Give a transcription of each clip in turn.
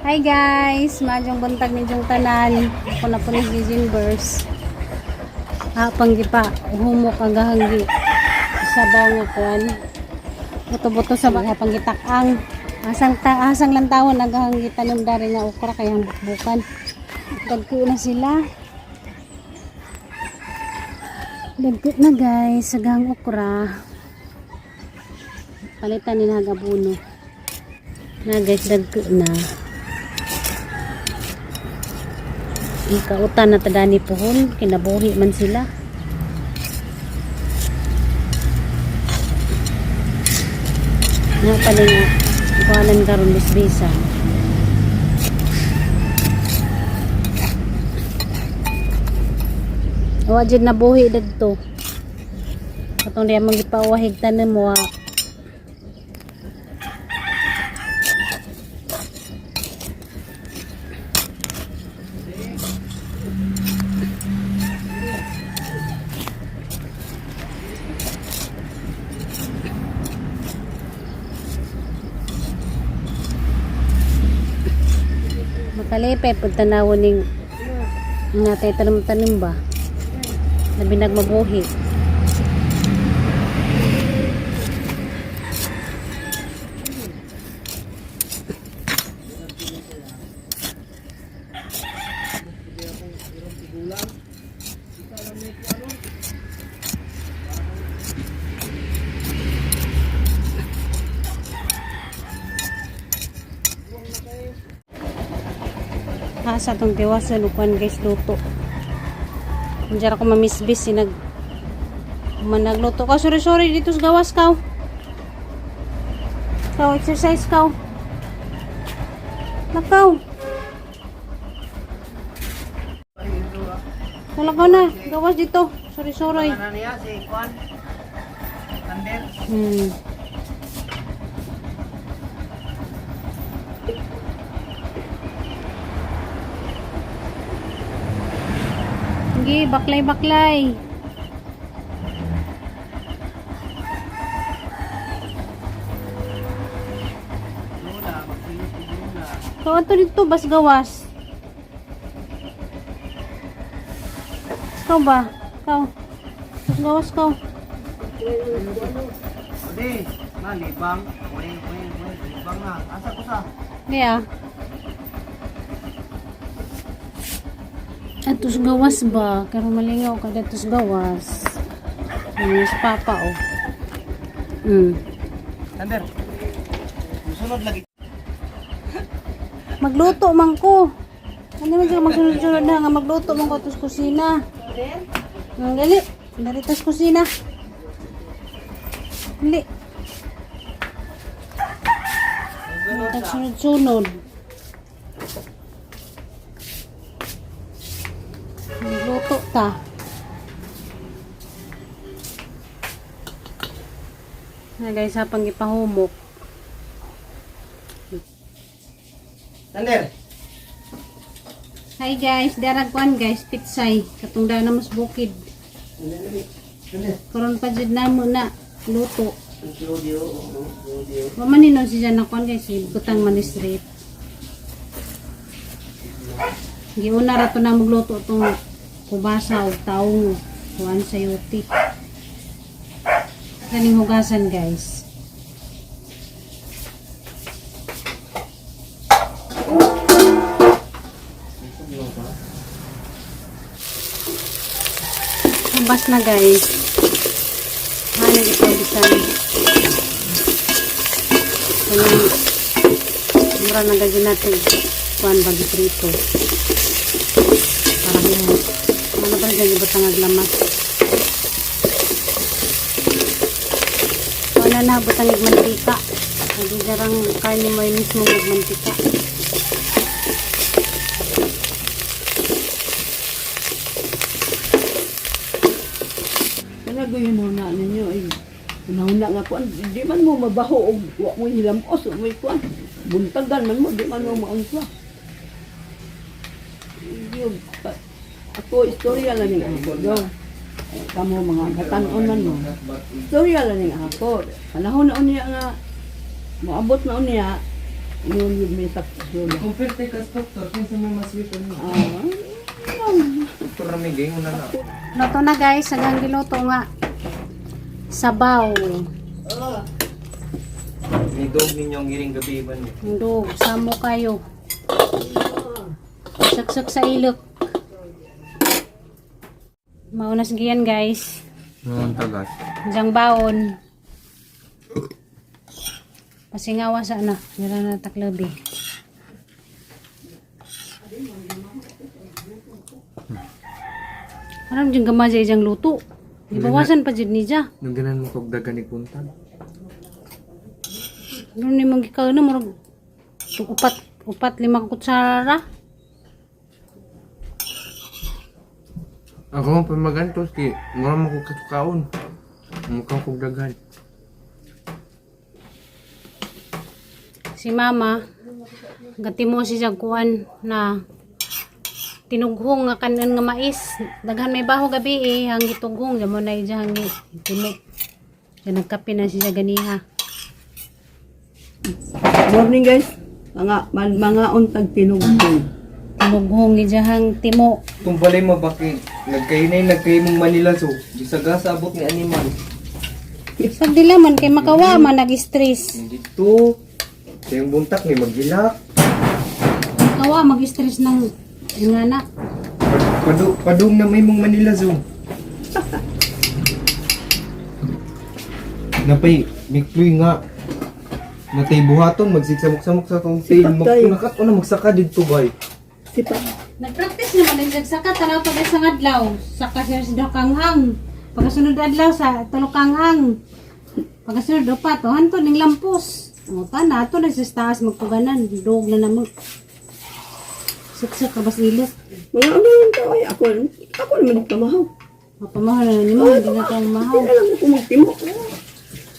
Hi guys, maayong buntag ninyong tanan. Ako na po ni si Ginbers. Ah, panggipa, humok ang gahanggi. Sabaw nga kuan. Buto-buto sa mga panggitakang. Asang ta asang lantawan ang gahanggi tanom dari nga okra kay ang bukbukan. Dagko na sila. Dagko na guys, sa gahang okra. Palitan ni nagabuno. Na guys, dagko na. Ikautan na tadani pohon, kinabuhi man sila. Nga pala nga, kuhanan karon bisbisan. Wa jud nabuhi didto. Katong diya mong gipawahig tanom wa. Makalipay pag tanawon ning natay tanim-tanim ba? Labi nagmabuhi. Ha, sa itong tiwasan, upuan guys, luto. Kung dyan ako mamisbis, sinag... Managluto ka. Sorry, sorry, dito sa gawas ka. Kaw, exercise ka. Nakaw. Wala ka na. Gawas dito. Sorry, sorry. Ano niya si Kwan? Thunder. Sige, baklay, baklay. Lula, magsilip si Lula. So, ato dito, bas gawas. Ikaw ba? Ikaw. Bas gawas ka. Ode, malibang. Uy, uy, uy, libang na. Asa ko sa? Hindi ah. Atos gawas ba? Pero malingaw ka atos gawas. Ano si Papa oh. Thunder. Musunod lagi. Magluto man ko. Ano man siya magsunod-sunod na nga magluto man ko atos kusina. Ang dali. Dali tas kusina. Dali. Sunod-sunod. Magluto ta. Na guys, ha, pang ipahumok. Thunder. Hi guys, darag kuan guys, pitsay. Katong daw na mas bukid. Thunder. Karon pa jud namo na luto. Studio, studio. Wa man hinon siya na kuan guys, butang man street. Giuna ra to na magluto tong kubasa og taong kuan sa yuti. Kaning hugasan guys. Hubas na guys. Ano ito bisan. Kanang mura na gadyo natin kuan bagi prito. Para humot. Ano ba rin ibutang aglamas? Wala na butang mantika. Hindi darang karne mo yung mismo magmantika. Kana goy na ninyo ay unahuna nga kuan di man mo mabaho og wa mo hilamos wa mo kuan buntagan man mo di man mo maunsa. Yun, ako istorya lang ning ako do. Eh, kamo mga batan-on man mo. Istorya lang ning ako. Panahon na unya nga moabot na unya Yun yun may sakit. Compare ka sa doktor, kinsa may mas weak mo. Ah, Doktor na may gayon na na. Luto na guys, hanggang giluto nga. Sabaw. May dog ninyo ang giring gabi ba niyo? Ndog, samo kayo. Saksak sa ilok. Maunas giyan guys. Noon tagas. Diyang baon. Pasingawa sa anak. Nira na taklabi. Alam diyang gamay diyang luto. Ibawasan pa dyan niya. Nung ganan mo kog dagan ni puntag. Ano ni mong ikaw na murag upat upat lima ka kutsara. Ako man pamagantos kay mura man kog katukaon. Mukhang kog daghan. Si mama gatimo si kuan na tinughong nga kanon nga mais. Daghan may baho gabi eh hang gitughong jamo na ija hang timo. Kaya nagkape na siya ganiha. Morning guys. Mga man, mga untag tinugtong. Tinughong ija hang timo. Kung balay mo bakit nagkainay nagkay mong Manila so gisaga sa abot ni animal. Sa dila man kay makawa man nag-stress. Dito sa yung buntak ni maghilak. Makawa mag-stress ng ingana. Padu padung na may mong Manila Zoo. Napay mikluy nga. Natay buhaton magsigsamok-samok sa tong tail Sipat tayo. magpunakat o na magsaka didto bay. Sipa. Nagpractice naman ang nagsaka tanaw pa sa adlaw. Saka siya sa dukanghang. Pagkasunod adlaw sa tulukanghang. Pagkasunod upat, oh, hanto ning lampos. O tana ato na sa taas magpuganan. Dog na namo. Siksik ka bas ilok. Mga ano yung tao ay ako. Ako naman tamahaw. Mapamahal na nimo, hindi na tayo mahaw. Hindi na lang ako magtimo.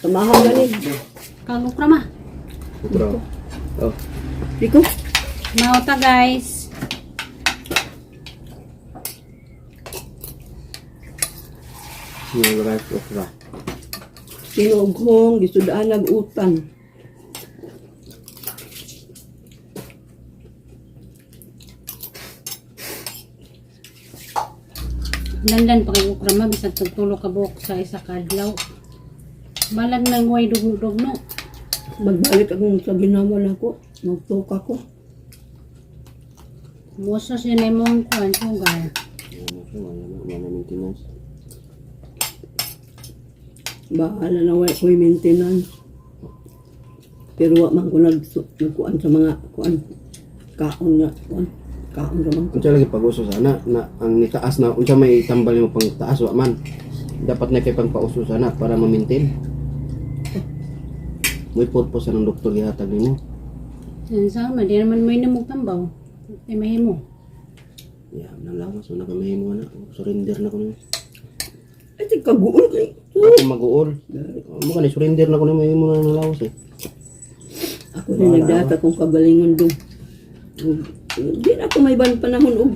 Tamahaw gani. Kagukra ma. Putro. Oh. Diko. Mauta guys. Yung rice okra. Tinughong gisudaan nag utang. Landan pa kay ukra ma bisag tagtulo ka buok sa isa ka adlaw. Balag nang way dugno-dugno. Magbalik akong sa ginawa nako. Magtuka ko. Musos yun ay mong kuan sugar. Bahala na wa ko'y maintenance. Pero wa man ko nagkuan sa mga kuan kaon na kuan kaon ra man ko. Unsa lagi pag-uso sana na ang nitaas na unsa may tambal nimo pang taas wa man. Dapat na kay pang pauso sana para ma-maintain. May purpose sa ng doktor gihatag nimo. Yan sa ma, di naman may namog tambaw. Ay mahimo. Yeah, nang lawas na kami mo na. Surrender na ko nimo. Ay di kaguol kay. Ako mag-uol. Mo ka ni surrender na ko nimo mo na nang lawas eh. Ako rin nagdata kong kagalingon dong. Di na ako may ban panahon og.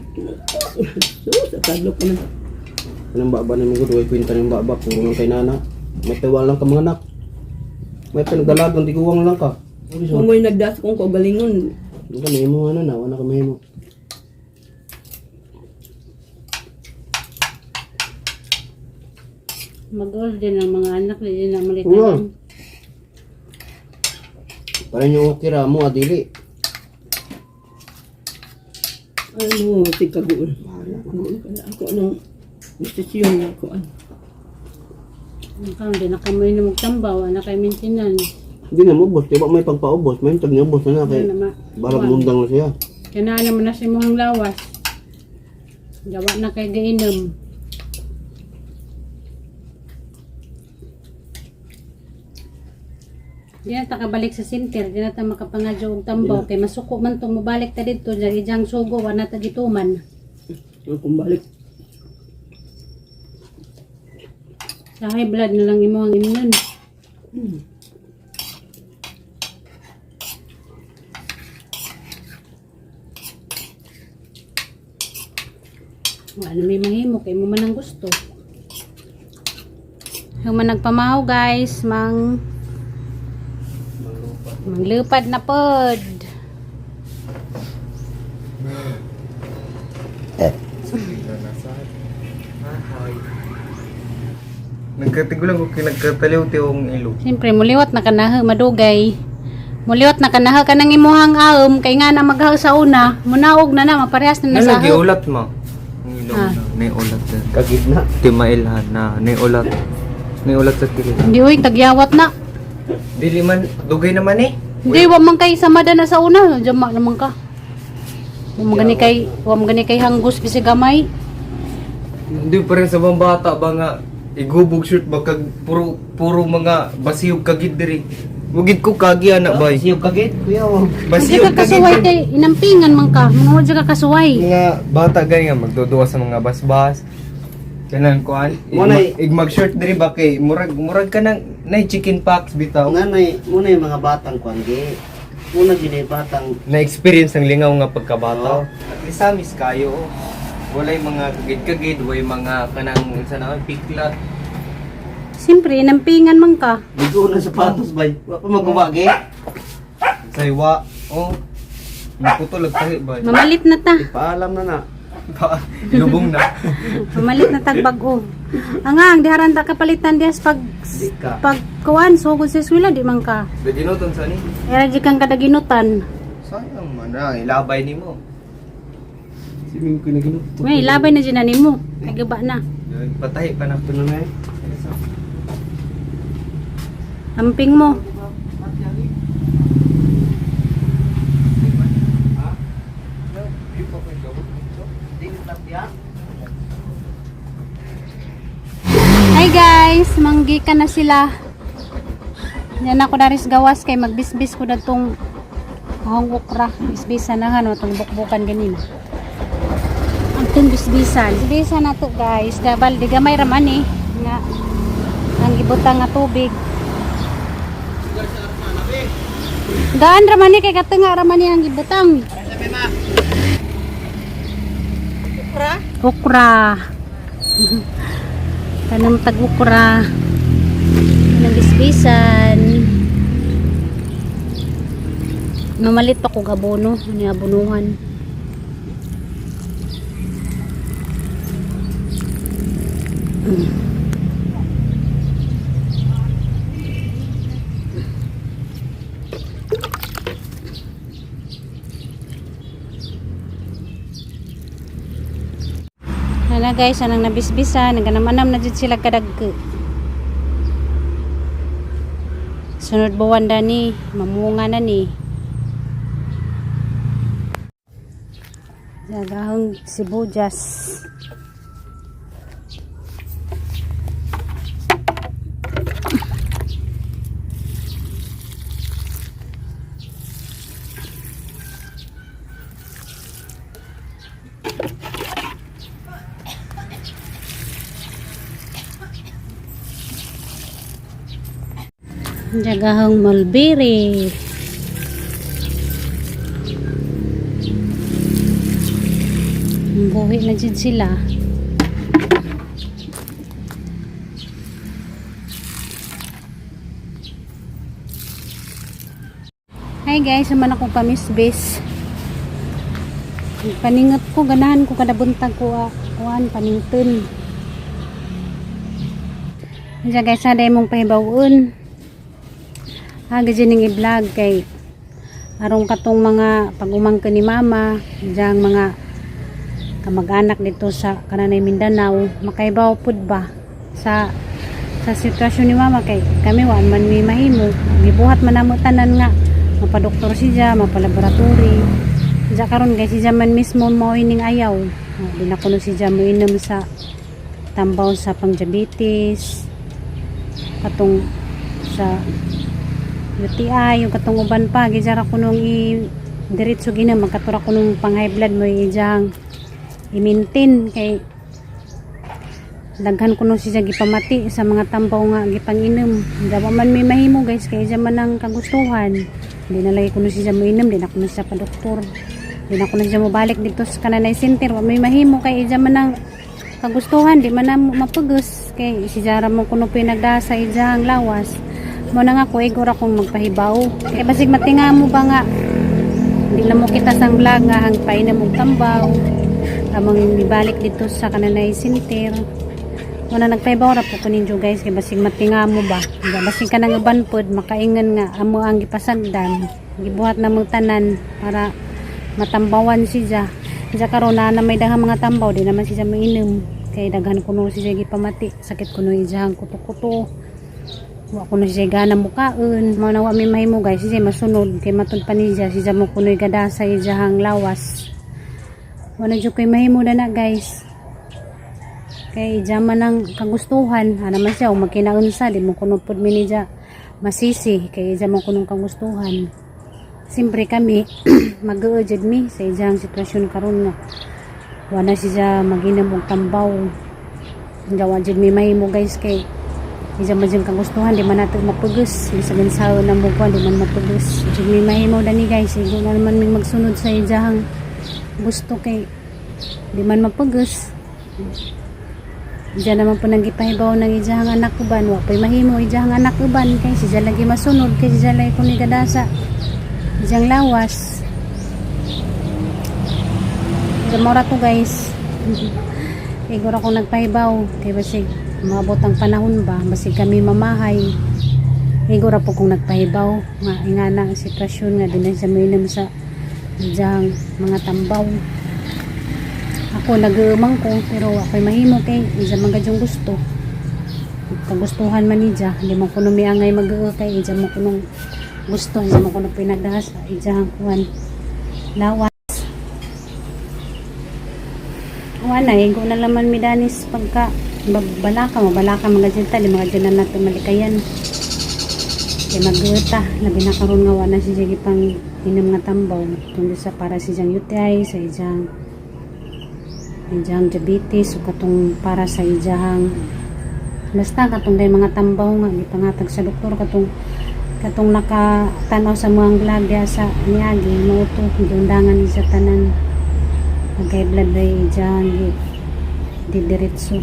So, sa kadlok ko na. Anong baba nimo gud way kwenta ning baba puro lang kay nana. May tiwala lang ka mga anak. May pinagdalagang tiguang lang ka. Uri so. Kung mo'y nagdata kong kagalingon, Ano ka mahimo ano na wala ka mahimo. Mag-all din ang mga anak, di na Oo. malitanan. Para nyo okay ra mo adili. ano, si kaguol. Bahala. Kaguol ka na ako anong desisyon na ako. Ano. Ang karon di na kami namog tambaw, anak kay maintenance. Hindi na mubos, di ba may pagpaubos, may tag niubos na na kay Ano na ma. balag mundang na siya. Kaya naman na sa imong lawas. Gawa na kay gainom. Di na ta kabalik sa center, di na ta makapangadyo og tambaw kay masuko man tong mobalik ta didto dyan ijang sugo wa na ta gituman. Ang kumbalik. Sa high blood na lang imo ang imunon. Wala na may mahimo kay mo man ang gusto. Yung man nagpamahaw guys, manglupad na pod. Nasa. Ahay. Nagkatigulang ko kinagkataliw tiong ilo. Siyempre, muliwat na kanaha, madugay. Muliwat na kanaha ka nang imuhang aom, kay nga na maghaw sa una, munaog na na, maparehas na Nalagi nasa. ulat mo. Ang ilong Ah. na, may ulat din. Kagid na. Timailhan na, may ulat. May ulat sa kilid. Hindi uy, tagyawat na. Dili man, dugay naman eh. Hindi, wa man kay samada na sa una, jama naman ka. Wa man gani kay hanggus bisig gamay. Hindi pa rin sa mga bata ba nga igubog shirt ba kag puro puro mga basiyog kagid diri. Wagid ko kagi anak bay. Siyog kagid, kuya. oh. Hindi Basiyog ka kasuway kagid. kay inampingan man ka. Mga wa ka kasuway. Mga bata gani nga magduduwa sa mga basbas. Kanan kuan. Munay- Igmag shirt diri ba kay murag murag ka nang nay chicken pox bitaw. Nanay, muna yung mga batang kuan gi. Muna gini batang Na experience ang lingaw nga pagkabata. At least sa amis kayo. Oh. Walay mga kagid-kagid, walay mga kanang sa na piklat. Siyempre, inampingan man ka. bigo na sapatos bay. Wa pa maguwa gi. Saywa. Oh. Naputol ag tahi bay. Mamalit na ta. Paalam na na. Pa, lubong na. Mamalit na tag bag-o. Angang, diharan ta kapalitan dihas pag Di ka. pag kuan sugod sa eskwela di man ka. Daginuton sa ni. Era di kang kadaginutan. Sayang man na, ilabay nimo. Siming ko na ginuto. May labay na dyan nimo. Kay gaba na. Yun, Patahi pa na. Ito na na eh. Amping mo. Hi guys, manggi ka na sila. Yan ako daris gawas kay magbisbis ko datong ahong okra. Bisbisan na nga no, itong bukbukan ganina. Ang itong bisbisan. Bisbisan na to guys. Dabal, di gamay raman eh. Nga, ang ibutang nga tubig. Gaan raman eh, kay katunga raman eh ang ibutang. Okra? Okra. Kanang tag-ukra. Kanang bisbisan. Mamalit pa kog abono, ni abonuhan. Hala guys, anang nabisbisan, naganamanam na jud sila kadagko. Sunod buwan dani, mamunga na ni. Jagahong sibuyas. Jagahong mulberry. Buhi na jud sila. Hi guys, naman ako kamisbis. Paningot ko, ganahan ko kada buntag ko, kuan, panington. Diyan guys, sana mong pahibawon. Aga dyan ning i-vlog kay arong katong mga pag-umangko ni mama, diyang mga kamag-anak dito sa Kananay Mindanao, makaibaw pud ba sa sitwasyon ni mama kay kami wa man mi mahimo, gibuhat man namo tanan nga mapadoktor siya, mapalaboratory. Diya karon kay siya man mismo mao ining ayaw. Oh, di na kuno siya moinom sa tambaw sa pang-diabetes, katong sa UTI, yung katong uban pa, gijara ko nung i diretso gina, magkatura ko nung pang high blood mo ijang i-maintain kay daghan ko nung siya gipamati sa mga tambaw nga gipanginom. Dawa man may mahimo guys kay iya man ang kagustuhan. Hindi na lagi ko nung siya moinom, di na ko nung siya pa doktor. Di na ko nung siya mobalik dito sa Kananay Center. Wa may mahimo kay iya man ang kagustuhan, di man na mapugos kay si Jara mo kuno pinagda sa ijang lawas. Mo na nga ko igor akong magpahibaw. Kay basig matinga mo ba nga di na mo kita sang vlog nga hang painom og tambaw. Among ibalik dito sa Kananay Center. Wala, nagpahibaw ra po ko ninyo, guys, kay basig matinga mo ba. Basig ka nang uban pod makaingon nga amo ang gipasagdan. Gibuhat na mong tanan para matambawan siya. Siya karon na na may daghang mga tambaw, di naman siya mainom. Kay daghan kuno siya gipamati, sakit kuno iyang kuto-kuto. Wa kuno siya gana mukaon. Mao na wa mi mahimo, guys, siya masunod kay matud pa niya siya mo kuno'y gada sa iyang lawas. Wala jud koy mahimo na na, guys. Kay diyan man ang kagustuhan, ana man siya, kung magkinaunsa, di mo kuno pud mi niya masisi, kay diyan mo kunong kagustuhan. Siyempre kami, mag jud mi sa iyang sitwasyon karon nga wala siya maginom og tambaw. Gawa jud mi mahimo, guys, kay iya man jud kagustuhan, di man nato mapugos. Bisan sa na mo di man mapugos. Jud mi mahimo dani, guys, igo na naman mi magsunod sa iyang gusto kay di man mapugos. Diyan naman po nang gipahibaw ng iyang anak uban, wa pa'y mahimo iyang anak uban kay siya lagi masunod kay siya lagi kuni gadasa iyang lawas. Gamora to, guys. Igor ako nagpahibaw kay basig maabot ang panahon ba, basig kami mamahay. Igor po kung nagpahibaw nga ingana ang sitwasyon nga di na siya mainom sa iyang mga tambaw. Ako nag-uumang ko pero ako'y mahimo kay isa man yung gusto, kagustuhan man niya. Hindi mo kuno miangay mag kay isa mo kunong gusto, hindi mo kuno pinagdahas isa ang kuan lawas. Wala, igo na laman mi danis pagka balaka mo balaka mga dyan di mga dyan na nato malikayan kay mag-uta labi na karon nga wala siya gipang inom nga tambaw tungod sa para sa iyang UTI, sa iyang diabetes o katong para sa iyang basta katong day mga tambaw nga gipangatag sa doktor, katong nakatanaw sa mga vlog diha sa niagi mo to, giundangan ni sa tanan pagkay blood day iyang di diretso.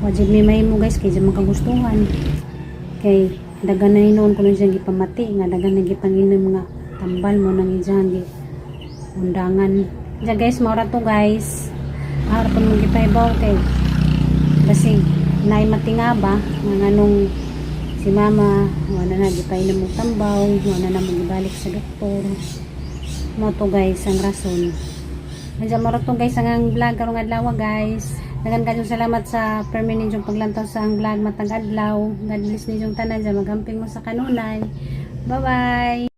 Wajib may mahimo, guys, kay dyan makagustuhan kay dagan na hinuon ko nun siyang gipamati nga dagan na gipanginom nga tambal mo nang iyang gi undangan diyan, guys. Maura to, guys. Ara pa mong gipahibaw kay basig naay matinga ba nga nganong si mama wala na gipainom og tambaw, wala na magibalik sa doktor. Mo to, guys, ang rason. Nandiyan mo to, guys, ang vlog karong adlaw, guys. Daghan kayong salamat sa permi ninyong paglantaw sa ang vlog matag adlaw. God bless ninyong tanan dyan. Magamping mo sa kanunay. Bye bye.